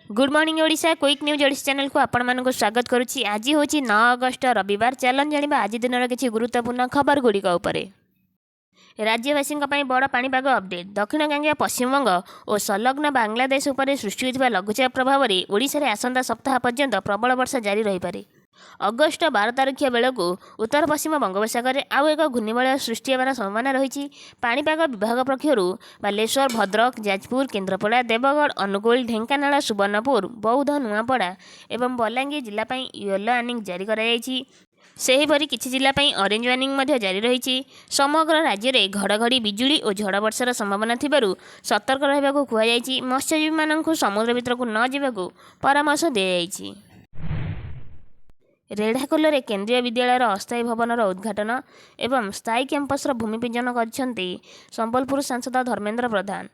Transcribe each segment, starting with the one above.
Good morning Odisha, quick news Odisha ଚ୍ୟାନେଲକୁ ଆପଣମାନଙ୍କୁ ସ୍ୱାଗତ କରୁଛି। ଆଜି ହେଉଛି 9 ଅଗଷ୍ଟ, ରବିବାର। ଚାଲନ୍ତୁ ଜାଣିବା ଆଜି ଦିନର କିଛି ଗୁରୁତ୍ୱପୂର୍ଣ୍ଣ ଖବର ଗୁଡ଼ିକ ଉପରେ। ରାଜ୍ୟବାସୀଙ୍କ ପାଇଁ ବଡ଼ ପାଣିପାଗ ଅପଡେଟ୍। ଦକ୍ଷିଣ ଗାଙ୍ଗେୟ ପଶ୍ଚିମବଙ୍ଗ ଓ ସଂଲଗ୍ନ ବାଂଲାଦେଶ ଉପରେ ସୃଷ୍ଟି ହୋଇଥିବା ଲଘୁଚାପ ପ୍ରଭାବରେ ଓଡ଼ିଶାରେ ଆସନ୍ତା ସପ୍ତାହ ପର୍ଯ୍ୟନ୍ତ ପ୍ରବଳ ବର୍ଷା ଜାରି ରହିପାରେ। ଅଗଷ୍ଟ 12 ତାରିଖ ବେଳକୁ ଉତ୍ତର ପଶ୍ଚିମ ବଙ୍ଗୋପସାଗରରେ ଆଉ ଏକ ଘୂର୍ଣ୍ଣିବଳୟ ସୃଷ୍ଟି ହେବାର ସମ୍ଭାବନା ରହିଛି। ପାଣିପାଗ ବିଭାଗ ପକ୍ଷରୁ ବାଲେଶ୍ୱର, ଭଦ୍ରକ, ଯାଜପୁର, କେନ୍ଦ୍ରାପଡ଼ା, ଦେବଗଡ଼, ଅନୁଗୁଳ, ଢେଙ୍କାନାଳ, ସୁବର୍ଣ୍ଣପୁର, ବୌଦ୍ଧ, ନୂଆପଡ଼ା ଏବଂ ବଲାଙ୍ଗୀର ଜିଲ୍ଲା ପାଇଁ ୟେଲୋ ୱାର୍ଣ୍ଣିଂ ଜାରି କରାଯାଇଛି। ସେହିପରି କିଛି ଜିଲ୍ଲା ପାଇଁ ଅରେଞ୍ଜ ୱାର୍ଣ୍ଣିଂ ମଧ୍ୟ ଜାରି ରହିଛି। ସମଗ୍ର ରାଜ୍ୟରେ ଘଡ଼ଘଡ଼ି ବିଜୁଳି ଓ ଝଡ଼ ବର୍ଷାର ସମ୍ଭାବନା ଥିବାରୁ ସତର୍କ ରହିବାକୁ କୁହାଯାଇଛି। ମତ୍ସ୍ୟଜୀବୀମାନଙ୍କୁ ସମୁଦ୍ର ଭିତରକୁ ନ ଯିବାକୁ ପରାମର୍ଶ ଦିଆଯାଇଛି। ରେଢ଼ାଖୋଲରେ କେନ୍ଦ୍ରୀୟ ବିଦ୍ୟାଳୟର ଅସ୍ଥାୟୀ ଭବନର ଉଦ୍ଘାଟନ ଏବଂ ସ୍ଥାୟୀ କ୍ୟାମ୍ପସର ଭୂମିପୂଜନ କରିଛନ୍ତି ସମ୍ବଲପୁର ସାଂସଦ ଧର୍ମେନ୍ଦ୍ର ପ୍ରଧାନ।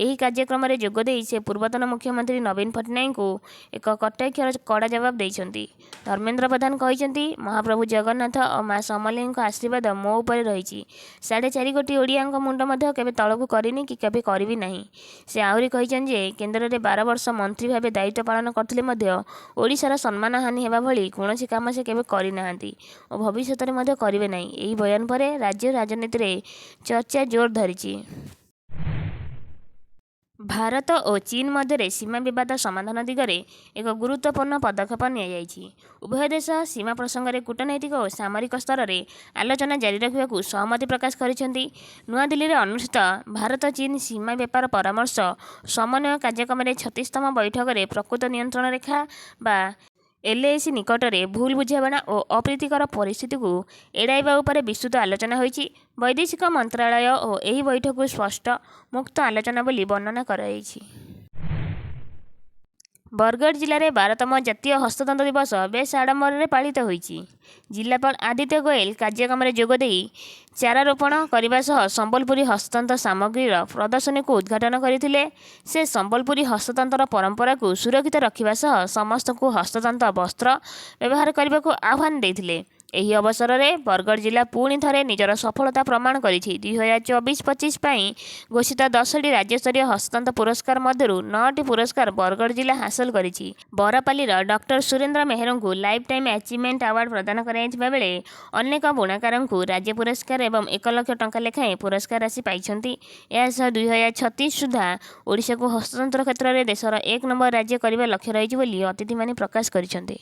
ଏହି କାର୍ଯ୍ୟକ୍ରମରେ ଯୋଗଦେଇ ସେ ପୂର୍ବତନ ମୁଖ୍ୟମନ୍ତ୍ରୀ ନବୀନ ପଟ୍ଟନାୟକଙ୍କୁ ଏକ କଟାକ୍ଷର କଡ଼ା ଜବାବ ଦେଇଛନ୍ତି। ଧର୍ମେନ୍ଦ୍ର ପ୍ରଧାନ କହିଛନ୍ତି, ମହାପ୍ରଭୁ ଜଗନ୍ନାଥ ଓ ମା ସମଲେଇଙ୍କ ଆଶୀର୍ବାଦ ମୋ ଉପରେ ରହିଛି। 4.5 କୋଟି ଓଡ଼ିଆଙ୍କ ମୁଣ୍ଡ ମଧ୍ୟ କେବେ ତଳକୁ କରିନି କି କେବେ କରିବି ନାହିଁ। ସେ ଆହୁରି କହିଛନ୍ତି ଯେ, କେନ୍ଦ୍ରରେ 12 ବର୍ଷ ମନ୍ତ୍ରୀ ଭାବେ ଦାୟିତ୍ୱ ପାଳନ କରିଥିଲେ ମଧ୍ୟ ଓଡ଼ିଶାର ସମ୍ମାନହାନି ହେବା ଭଳି କୌଣସି କାମ ସେ କେବେ କରିନାହାନ୍ତି ଓ ଭବିଷ୍ୟତରେ ମଧ୍ୟ କରିବେ ନାହିଁ। ଏହି ବୟାନ ପରେ ରାଜ୍ୟ ରାଜନୀତିରେ ଚର୍ଚ୍ଚା ଜୋର ଧରିଛି। ଭାରତ ଓ ଚୀନ ମଧ୍ୟରେ ସୀମା ବିବାଦ ସମାଧାନ ଦିଗରେ ଏକ ଗୁରୁତ୍ୱପୂର୍ଣ୍ଣ ପଦକ୍ଷେପ ନିଆଯାଇଛି। ଉଭୟ ଦେଶ ସୀମା ପ୍ରସଙ୍ଗରେ କୂଟନୈତିକ ଓ ସାମରିକ ସ୍ତରରେ ଆଲୋଚନା ଜାରି ରଖିବାକୁ ସହମତି ପ୍ରକାଶ କରିଛନ୍ତି। ନୂଆଦିଲ୍ଲୀରେ ଅନୁଷ୍ଠିତ ଭାରତ ଚୀନ ସୀମା ବ୍ୟାପାର ପରାମର୍ଶ ସମନ୍ୱୟ କାର୍ଯ୍ୟକ୍ରମରେ 36ତମ ବୈଠକରେ ପ୍ରକୃତ ନିୟନ୍ତ୍ରଣ ରେଖା ବା ଏଲ୍ଏସି ନିକଟରେ ଭୁଲ ବୁଝାମଣା ଓ ଅପ୍ରୀତିକର ପରିସ୍ଥିତିକୁ ଏଡ଼ାଇବା ଉପରେ ବିସ୍ତୃତ ଆଲୋଚନା ହୋଇଛି। ବୈଦେଶିକ ମନ୍ତ୍ରାଳୟ ଓ ଏହି ବୈଠକକୁ ସ୍ପଷ୍ଟ, ମୁକ୍ତ ଆଲୋଚନା ବୋଲି ବର୍ଣ୍ଣନା କରାଯାଇଛି। ବରଗଡ଼ ଜିଲ୍ଲାରେ 12ତମ ଜାତୀୟ ହସ୍ତତନ୍ତ ଦିବସ ବେଶ ଆଡମ୍ବରରେ ପାଳିତ ହୋଇଛି। ଜିଲ୍ଲାପାଳ ଆଦିତ୍ୟ ଗୋଏଲ କାର୍ଯ୍ୟକ୍ରମରେ ଯୋଗଦେଇ ଚାରା ରୋପଣ କରିବା ସହ ସମ୍ବଲପୁରୀ ହସ୍ତତନ୍ତ ସାମଗ୍ରୀର ପ୍ରଦର୍ଶନୀକୁ ଉଦ୍ଘାଟନ କରିଥିଲେ। ସେ ସମ୍ବଲପୁରୀ ହସ୍ତତନ୍ତର ପରମ୍ପରାକୁ ସୁରକ୍ଷିତ ରଖିବା ସହ ସମସ୍ତଙ୍କୁ ହସ୍ତତନ୍ତ ବସ୍ତ୍ର ବ୍ୟବହାର କରିବାକୁ ଆହ୍ୱାନ ଦେଇଥିଲେ। ଏହି ଅବସରରେ ବରଗଡ଼ ଜିଲ୍ଲା ପୁଣି ଥରେ ନିଜର ସଫଳତା ପ୍ରମାଣ କରିଛି। 2024-25 ପାଇଁ ଘୋଷିତ 10ଟି ରାଜ୍ୟସ୍ତରୀୟ ହସ୍ତତନ୍ତ ପୁରସ୍କାର ମଧ୍ୟରୁ ନଅଟି ପୁରସ୍କାର ବରଗଡ଼ ଜିଲ୍ଲା ହାସଲ କରିଛି। ବରପାଲିର ଡକ୍ଟର ସୁରେନ୍ଦ୍ର ମେହେରଙ୍କୁ ଲାଇଫ୍ ଟାଇମ୍ ଆଚିଭମେଣ୍ଟ ଆୱାର୍ଡ ପ୍ରଦାନ କରାଯାଇଥିବା ବେଳେ ଅନେକ ବୁଣାକାରଙ୍କୁ ରାଜ୍ୟ ପୁରସ୍କାର ଏବଂ 1 ଲକ୍ଷ ଟଙ୍କା ଲେଖାଏଁ ପୁରସ୍କାର ରାଶି ପାଇଛନ୍ତି। ଏହା ସହ 2036 ସୁଦ୍ଧା ଓଡ଼ିଶାକୁ ହସ୍ତତନ୍ତ୍ର କ୍ଷେତ୍ରରେ ଦେଶର ଏକ ନମ୍ବର ରାଜ୍ୟ କରିବା ଲକ୍ଷ୍ୟ ରହିଛି ବୋଲି ଅତିଥିମାନେ ପ୍ରକାଶ କରିଛନ୍ତି।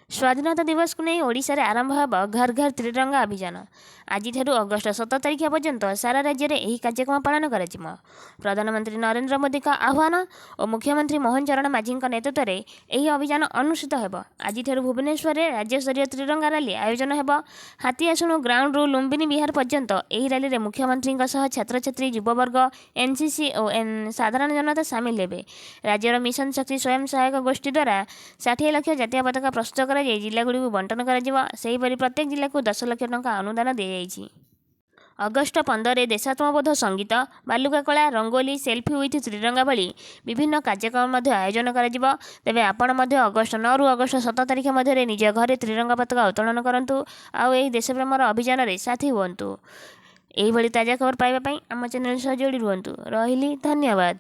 ସ୍ୱାଧୀନତା ଦିବସକୁ ନେଇ ଓଡ଼ିଶାରେ ଆରମ୍ଭ ହେବ ଘର ଘର ତ୍ରିରଙ୍ଗା ଅଭିଯାନ। ଆଜିଠାରୁ ଅଗଷ୍ଟ 17 ତାରିଖ ପର୍ଯ୍ୟନ୍ତ ସାରା ରାଜ୍ୟରେ ଏହି କାର୍ଯ୍ୟକ୍ରମ ପାଳନ କରାଯିବ। ପ୍ରଧାନମନ୍ତ୍ରୀ ନରେନ୍ଦ୍ର ମୋଦିଙ୍କ ଆହ୍ୱାନ ଓ ମୁଖ୍ୟମନ୍ତ୍ରୀ ମୋହନ ଚରଣ ମାଝୀଙ୍କ ନେତୃତ୍ୱରେ ଏହି ଅଭିଯାନ ଅନୁଷ୍ଠିତ ହେବ। ଆଜିଠାରୁ ଭୁବନେଶ୍ୱରରେ ରାଜ୍ୟସ୍ତରୀୟ ତ୍ରିରଙ୍ଗା ରାଲି ଆୟୋଜନ ହେବ। ହାତୀଆସୁଣୁ ଗ୍ରାଉଣ୍ଡରୁ ଲୁମ୍ବିନୀ ବିହାର ପର୍ଯ୍ୟନ୍ତ ଏହି ରାଲିରେ ମୁଖ୍ୟମନ୍ତ୍ରୀଙ୍କ ସହ ଛାତ୍ରଛାତ୍ରୀ, ଯୁବବର୍ଗ, ଏନ୍ସିସି ଓ ସାଧାରଣ ଜନତା ସାମିଲ ହେବେ। ରାଜ୍ୟର ମିଶନ ଶକ୍ତି ସ୍ୱୟଂ ସହାୟକ ଗୋଷ୍ଠୀ ଦ୍ୱାରା 60 ଲକ୍ଷ ଜାତୀୟ ପତାକା ପ୍ରସ୍ତୁତ କରାଯାଇ ଜିଲ୍ଲାଗୁଡ଼ିକୁ ବଣ୍ଟନ କରାଯିବ। ସେହିପରି ପ୍ରତ୍ୟେକ ଜିଲ୍ଲାକୁ 10 ଲକ୍ଷ ଟଙ୍କା ଅନୁଦାନ ଦିଆଯାଇଛି। ଅଗଷ୍ଟ 15ରେ ଦେଶାତ୍ମବୋଧ ସଙ୍ଗୀତ, ବାଲୁକା କଳା, ରଙ୍ଗୋଲି, ସେଲ୍ଫି ୱିଥ୍ ତ୍ରିରଙ୍ଗା ଭଳି ବିଭିନ୍ନ କାର୍ଯ୍ୟକ୍ରମ ମଧ୍ୟ ଆୟୋଜନ କରାଯିବ। ତେବେ ଆପଣ ମଧ୍ୟ ଅଗଷ୍ଟ 9ରୁ ଅଗଷ୍ଟ 17 ତାରିଖ ମଧ୍ୟରେ ନିଜ ଘରେ ତ୍ରିରଙ୍ଗା ପତାକା ଉତ୍ତୋଳନ କରନ୍ତୁ ଆଉ ଏହି ଦେଶପ୍ରେମର ଅଭିଯାନରେ ସାଥୀ ହୁଅନ୍ତୁ। ଏହିଭଳି ତାଜା ଖବର ପାଇବା ପାଇଁ ଆମ ଚ୍ୟାନେଲ ସହ ଯୋଡ଼ି ରୁହନ୍ତୁ। ରହିଲି, ଧନ୍ୟବାଦ।